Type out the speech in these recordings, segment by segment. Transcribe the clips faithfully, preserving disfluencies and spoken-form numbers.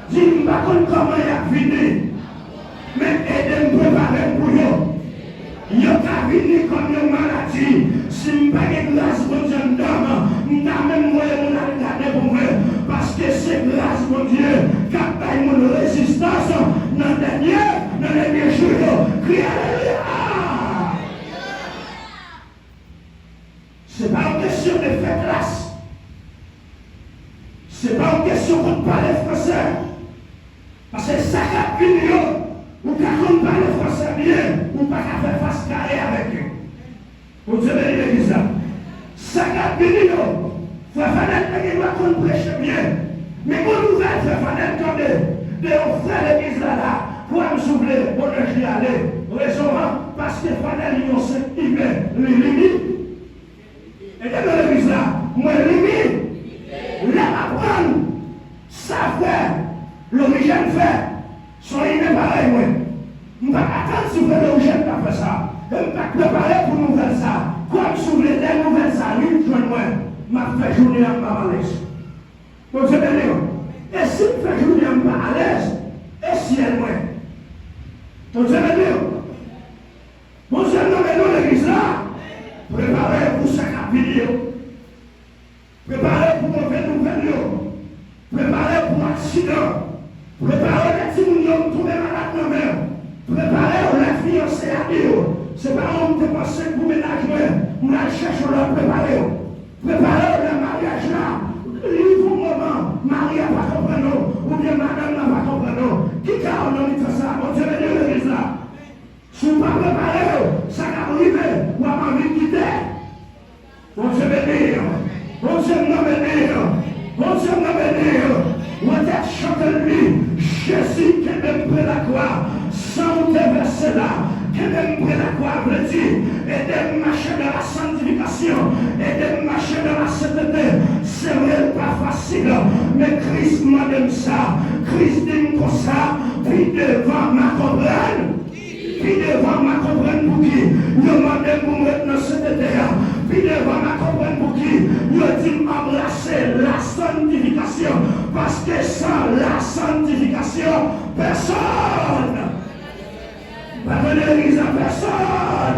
Di, "M pa konn kòman y ap vini, men ede m prepare m pou yo." Yo ka vini kòm yon maladi. Si m pa gen gras Bondye anndan m, m ta menm voye moun al gade pou mwen. Paske se gras Bondye k ap bay moun rezistans nan dènye, nan dènye jou yo. Kriye alelouya! Se pa yon kesyon de fè klas. Se pa yon kesyon konn pale fransè. Paske sa k ap vini yo, ou ka konn pale fransè byen, ou pa ka fè fas kare avèk yo. Bondye beni legliz la. Sa k ap vini yo, frè Fanèl te gen dwa konn preche byen. Men gon nouvèl frè Fanèl tande de yon frè legliz la la, kwè m si w vle, bonè je ale. Rezon an, paske Fanèl yon senp imen, li limite. Ede m nan legliz la, mwen limite. Lè m aprann sa frè Lorijèn fè, se yon imen parèy mwen. M pa t atann si frè Lorijèn t ap fè sa. E m pa t prepare pou nouvèl sa. Kwè m si w vle, lè nouvèl sa rive jwenn mwen, m ap fè jounen an m pa alèz. Bondye beni w. E si m fè jounen an m pa alèz, e syèl mwen. Bondye beni w. Bondye nonmen nou legliz la. Prepare pou sa k ap vini yo. Prepare pou move nouvèl yo. Prepare pou aksidan. Prepare lè timoun yo tonbe malad nan men w. Prepare w lè fiyanse a di w, "Se pa ou m te panse pou mennaj mwen, m al chèche w lòt." Prepare w. Prepare w lè maryaj la rive yon moman, mari a pa konprann ou, oubyen madanm nan pa konprann ou. Ki ka w nan mitan sa? Bondye beni w legliz la. Si w pa prepare w, sa k ap rive, w ap anvi kite. Bondye beni w. Bondye m nan beni w. Bondye m nan beni w. Wete chante li. Jezi, kenbe m pre lakwa. San ou te vèse la, kenbe m pre lakwa, vle di, ede m mache nan la sanctification. Ede m mache nan la sainteté. Se vre, l pa fasil, men Kris mande m sa. Kris di m konsa, pi devan m a konprann. Pi devan, m a konprann pouki yo mande m pou m ret nan sentete a. Pi devan, m a konprann pouki yo di m anbrase la sanctification. Paske san la sanctification, pèsonn, m pa tande legliz la, pèsonn,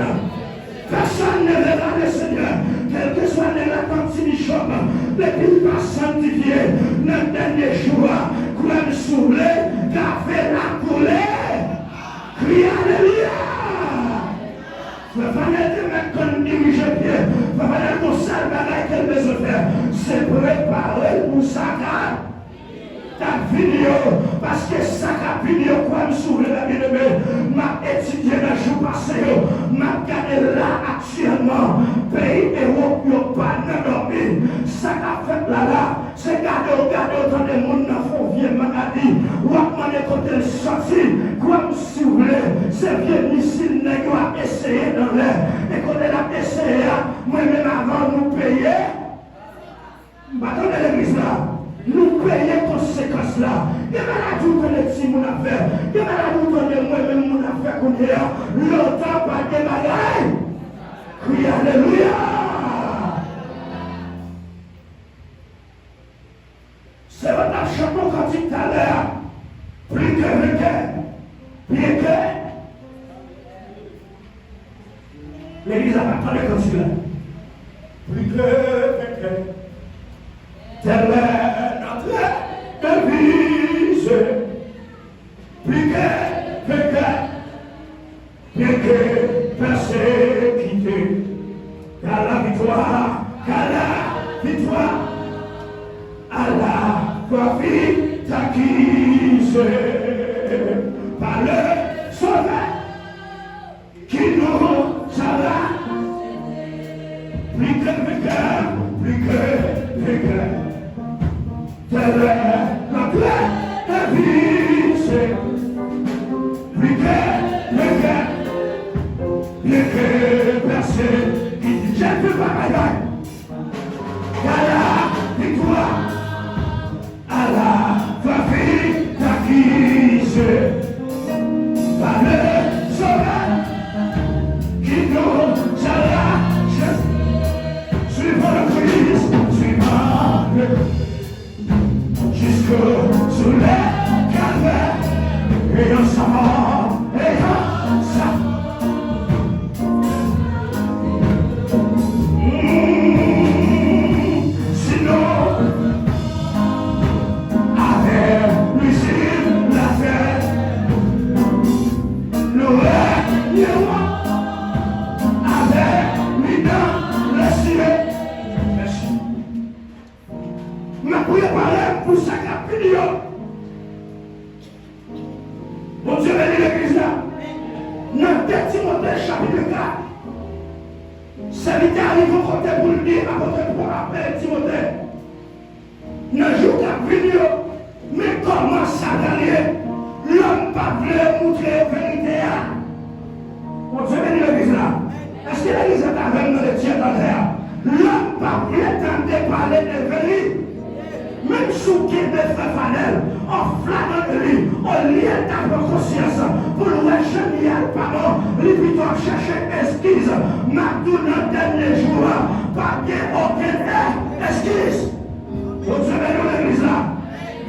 pèsonn ne verra le Seigneur. Kèlkeswa nèg la t ap ti bishop, depi l pa sanktifye nan dènye jou a, kwè m si w vle, gave l a koule. Kriye alelouya! Frè Fanèl te mèt konn dirije byen. Frè Fanèl gon sèl bagay ke l bezwen fè, se prepare l pou sa k ap, k ap vini yo. Paske sa k ap vini yo, kwè m si w vle, mè byeneme, m ap etidye nan jou pase yo. M ap gade la aktyèlman. Peyi Ewòp yo pa nan dòmi. Sa k ap fèt la la, se gade w gade w tande moun nan fè w vye maladi. W ap mande kote l sòti. Kwè m si w vle, se vye misil nèg yo ap eseye nan lè. E kote l ap eseye a, mwen menm avan nou peye. M pa tande legliz la. Nou peye konsekans la. Gen maladi w tande timoun ap fè. Gen maladi w tande mwen menm moun ap fè kounye a. Lontan pa gen bagay. Kriye alelouya! Se yo t ap chante yon kantik talè a, pli ke venkè, byenke legliz la pa t tande kantik la. Pli ke venkè, tèl lè n antre devize. Pli ke venkè, byenke pèsekite. Car la victoire, car la victoire, à la victoire fut acquise par le Sauveur. Qui nous arrache, pli ke venkè, pli ke venkè. Tèl lè n antre devize, pli ke venkè, byenke pèsekite. Jezi pa bay bay. Car la victoire, à la victoire fut acquise par le Sauveur qui nous arrache. Suivant le Christ, suivant le Christ, jusqu'au soleil. yo. Bondye beni legliz la. Nan de Timote chapit kat, sèvitè a rive yon kote pou l di apot Pòl a Timote, nan jou k ap vini yo, men kòman sa pral ye, lòm p ap vle moutre yo verite a. Bondye beni legliz la. Èske legliz la t avè m nan lekti a talè a? Lòm p ap vle tande pale de veri. Menm si w kenbe frè Fanèl an flagrant délit, olye l ta pran konsyans pou l wè jan l ye a l pa bon, li pito ap chèche eskiz. M ap di w nan dènye jou a, p ap gen okenn e-, eskiz. Bondye beni w legliz la.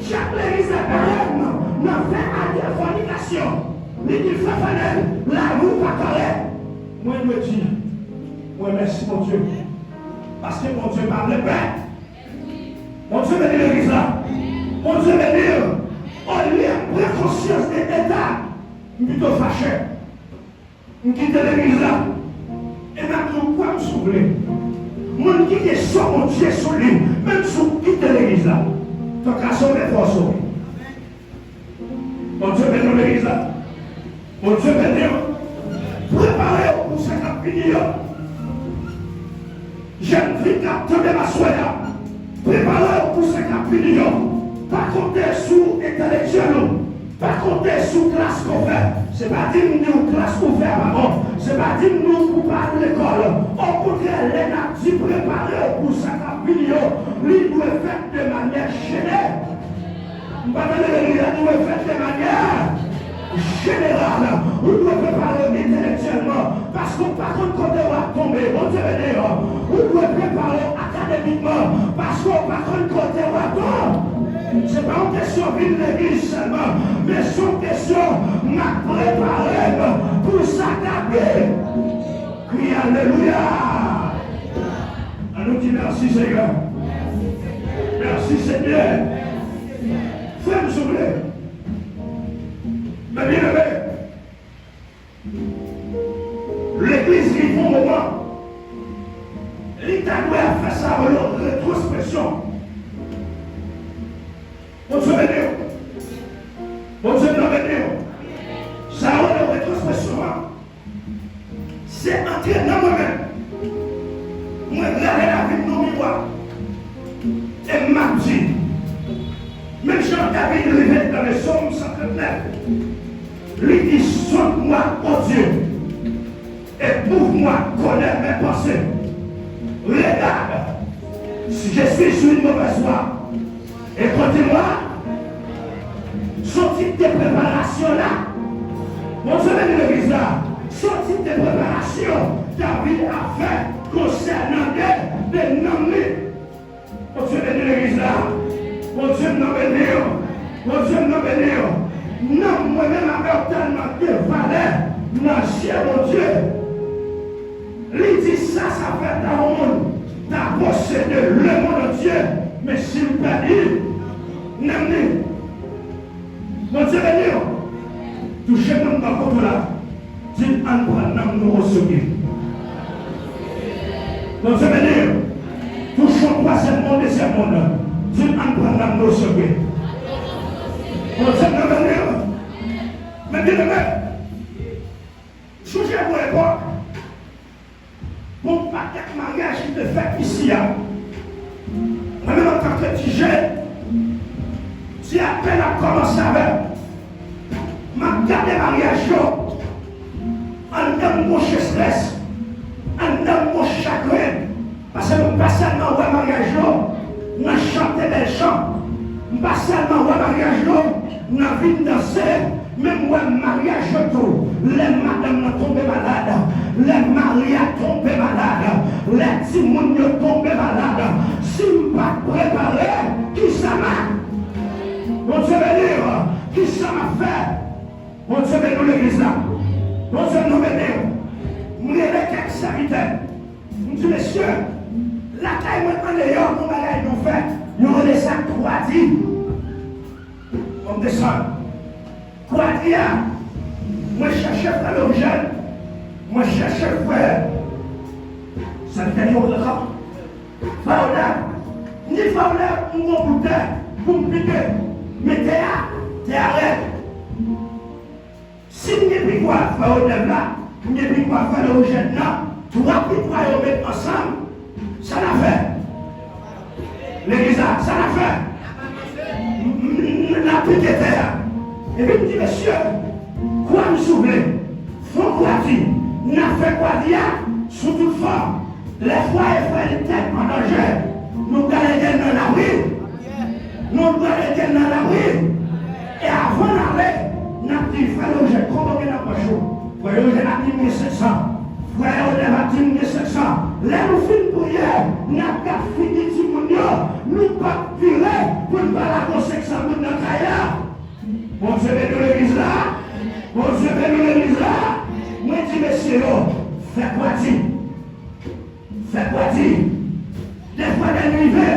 Chak legliz la parèt nan fè ade fònikasyon. Li di frè Fanèl, lavi w pa kòrèk. Mwen dwe di, mwen mèsi Bondye. Paske Bondye pa vle pè. Bondye beni legliz la. Bondye beni w. Olye m pran konsyans de eta, m pito fache. M kite legliz la. E m ap di w kwè m si w vle. Moun ki gen san Bondye sou li, menm si w kite legliz la, tanka sove fò sove. Bondye beni w legliz la. Bondye beni w. Prepare w pou sa k ap vini yo. Jèn fi k ap tande m aswè a, prepare w pou sa k ap vini yo. Pa konte sou entelektyèl ou. Pa konte sou klas ke w fè. Se pa di m di w klas ou fè a pa bon. Se pa di m di w pou pa al lekòl. Okontrè, lè n ap di prepare w pou sa k ap vini yo, li dwe fèt de manyè jene-, M pa tande legliz la, nou dwe fèt de manyè jeneral. Ou dwe prepare w entelektyèlman, paske w pa konn kote w ap tonbe. Bondye beni w. Ou dwe prepare w akademikman, paske w pa konn kote w ap tonbe. Se pa yon kesyon vin legliz sèlman, men se yon kesyon m ap prepare m pou sa k ap vini. Kriye alelouya! Ann nou di mèsi Senyè. Mèsi Senyè. Frè m, si w vle. Men byeneme, legliz rive yon moman, li ta dwe ap fè sa yo rele retwospeksyon. Bondye beni w. Bondye nan beni w. Sa yo rele retwospeksyon an. Se antre nan mwen menm. Mwen rale lavi m nan miwa. E m ap di, menm jan David rive nan le Psaume cent trente-neuf, li di, sonde-moi, ô Dieu, éprouve-moi, connais mes pensées. Regarde si je suis sur une mauvaise voie. E kote mwa, se yon tip de preparasyon la. Bondye beni legliz la. Se yon tip de preparasyon David ap fè konsènan de, de nanm li. Bondye beni legliz la. Bondye m nan beni w. Bondye m nan beni w. Nanm mwen menm avè w tèlman gen valè nan zye Bondye. Li di sa, sa fè ta yon moun ta posede le monde entier, men si l pèdi nanm li. Bondye beni w. Touche moun bò kote w la. Di l ann pran nanm nou oseriye. Bondye beni w. Touche yon twazyèm moun, dezyèm moun. Di l ann pran nanm nou oseriye. Bondye nan beni w. Men byeneme, sonje yon epòk, gon pakèt maryaj ki te fèt isi a. Mwen menm antanke ti jèn, ti apèn ap kòmanse avè m, m ap gade maryaj yo. Anndan m gon estrès, anndan m gon chagren. Paske m pa sèlman wè maryaj yo nan chante bèl chan, m pa sèlman wè maryaj yo nan vin danse, men m wè maryaj yo tou, lè madanm nan tonbe malad, lè mari a tonbe malad, lè timoun yo tonbe malad. Si m pa t prepare, kisa m ap? Bondye beni w. Kisa m ap fè? Bondye beni w legliz la. Bondye nou beni w. M rele kèk sèvitè. M di, mesye, lakay mwen andeyò gon bagay nou fè, yo rele sa kwa di. Bon, m desann. Kwa di a, mwen chèche frè Lojèn, mwen chèche frè. Sèvitè yo rele kwa. Fè onè, ni fè onè, m gon bout tè pou m pike. Men tè a, tè a rèd. Si m gen pikwa frè Odèv la, m gen pikwa frè Lewojèn nan, twa pikwa yo met ansanm, sa n ap fè? Legliz la, sa n ap fè? M- m- N ap pike tè a. Epi m di, mesye, kwa m souvle, fon kwa di, n ap fè kwa di a sou tout fòm. Lè fwaye frè Etèn an danje, nou pral ede l nan lapri. Nou pral ede l nan lapri. E avan n ale, n ap di, frè Lewojèn, konbyen w gen nan pòch ou? Frè Lewojèn ap di m gen senk san. Frè Odèv ap di m gen senk san. Lè nou fin priye, n ap gad figi timoun yo, nou p ap vire pou n pa lage yon senk san goud nan kay la. Bondye beni w legliz la. Bondye beni w legliz la. Mwen di mesye yo, fè kwa di. Fè kwa di. Defwa lè n rive,